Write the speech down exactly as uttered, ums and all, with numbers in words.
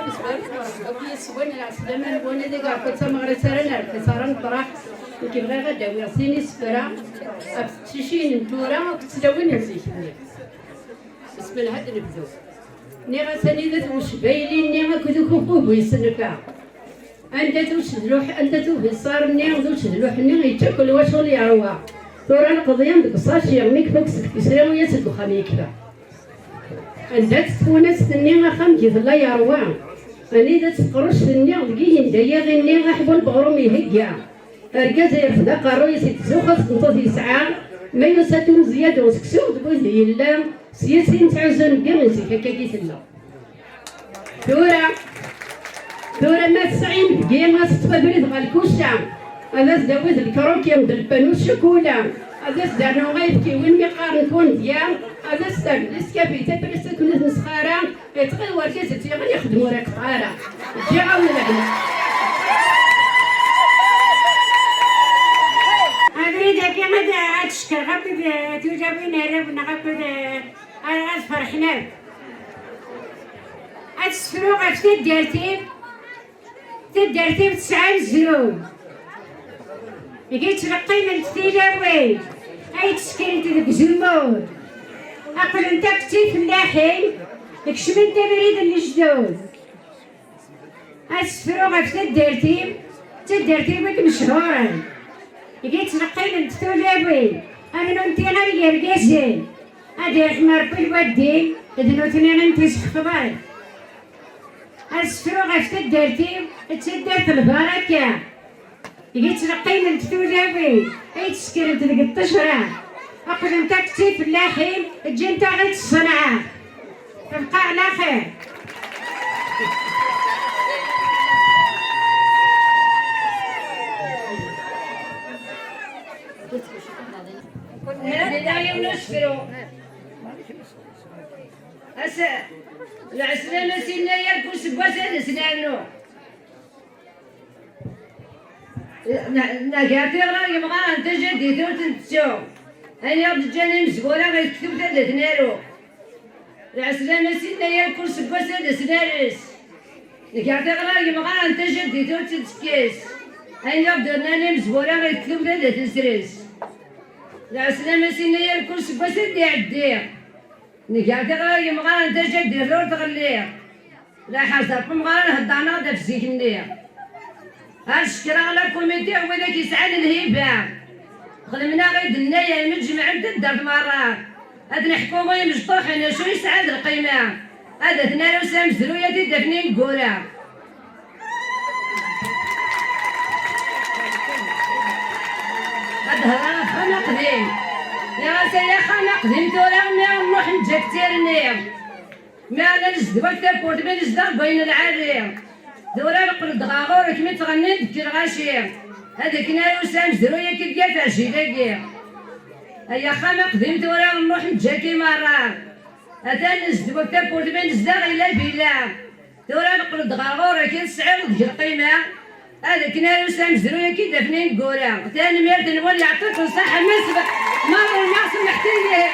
Akk yeswan lɛeslama-nwen ad igarku d tameɣra-s ara nerfes ara nefreḥ. Nekk bɣiɣ ad d-awiɣ sin isefra ɣef teqcicin n tura akked tlawin n zik-nni. Bismillah ad nebdu. Nniɣ-as anida-t ucbayli-nni akked ukuku bu isenfa. Anda-t ucedluḥ, anda-t ubiṣar-nni d ucedluḥ-nni yečča kul wacu ur yeṛwa. Tura lqeḍyan deg usaci, mi ifuk seg tisra uya seg uxxam yekfa. Anda-tt tfunast-nni axxam deg tella yeṛwa? Anida-tt tqeṛṛuct-nni deg yenda yiɣi-nni aḥbu n beɣrum ihegga? Argaz yerfed aqerruy-is itzuxx-as tmeṭṭut yesɛa, ma yusa-d umezya d useksu d wid yella, s yis i nettɛuzzu nebbi zik akka i tella. Tura, tura ma tesɛim deg-i ad teṭṭef abrid ɣer lkuca, ad as-d-awi d lkruki d lpanu ccukula, ad as-d-rnu ayefki win mi qqaren kundya, ad as-d-rnu liskafi taprist akken ur t-nesxara, yettɣil wergaz ad tt-yaɣen yexdem ur iqeṭṭeɛ ara. Ǧǧiɣ-awen lehna. Abrid-agi ad, ad cekkreɣ akked tulawin arraw neɣ akked, ad, ad ferḥen akk. Ad sefruɣ ɣef taddart-iw, taddart-iw tesɛa amezruy. Deg yettleqqiment tilawin ay ttsekrent deg uzemmur, aqlent akk d tifellaḥin, kecment abrid n lejdud. Ad sefruɣ ɣef taddart-iw, d taddart-iw i imechuren. Deg yettleqqiment tulawin, am nunti am yergazen, ad irḥem Rebbi lwaddin, d nutni i n-tiskefḍen. Ad sefruɣ ɣef taddart-iw, d taddart n lbaraka. Deg yettleqqiment tulawin ay ttsekrent deg ṭṭejra, aqlent akk d tifellaḥin, ǧǧant-aɣ-id ṣṣenɛa. Tebqa ɛla xir. Hada yiwen usefru. Asa, lɛeslama s inna yakk useggas ad as-nernu. N-, n-, nger tiɣra yemɣaren tajaddit ur ten-tettu. Ayen i ɣ-d-ǧǧan imezwura ɣer tektub ad t-naru. Lɛeslama s inna yakk useggas ad as-nares. Nger tiɣra yemɣaren tajaddit ur tt-tekkes. Ayen i ɣ-d-rnan imezwura ɣer tektub ad t-nesres. Lɛeslama s inna yakk useggas ad d-iɛeddi. Nger tiɣra yemɣaren tajaddit ur tɣelli. La ḥerz ɣef umɣar heddren-aɣ-d ɣef zik-nni. Ad cekkreɣ la comité widak yesɛan lhiba. Xedmen-aɣ-id nnayer mi d-jemɛen taddart merra. Ad neḥku i yimecṭuḥen acu yesɛa d lqima. Ad t-naru s amezruy ad t-id-afen ineggura. Ad d-hedreɣ axxam aqdim. Nniɣ-as ay axxam aqdim tura mi ara nruḥ neǧǧa-k d tirni. Mi ara nezdew-ak tawwurt mi nezdeɣ deg wayen lɛali. Tura neqqel-d ɣer ɣur-k mi ttɣennin deg lɣaci. Ad akken ara usam zru-yak i tgaf ɛjil-agi. Ay axxam aqdim tura nruḥ neǧǧa-k i merra. Atan nezdew-ak tawwurt mi nezdeɣ ila bila. Tura neqqel-d ɣer ɣur-k i tesɛiḍ deg lqima. Ad akken ara usam zru-yak i d-afnin deg wura. Tanemmirt-nwen yeɛṭi-ken ṣṣeḥḥa, ma sb-, ma ḍelmeɣ semḥet-iyi.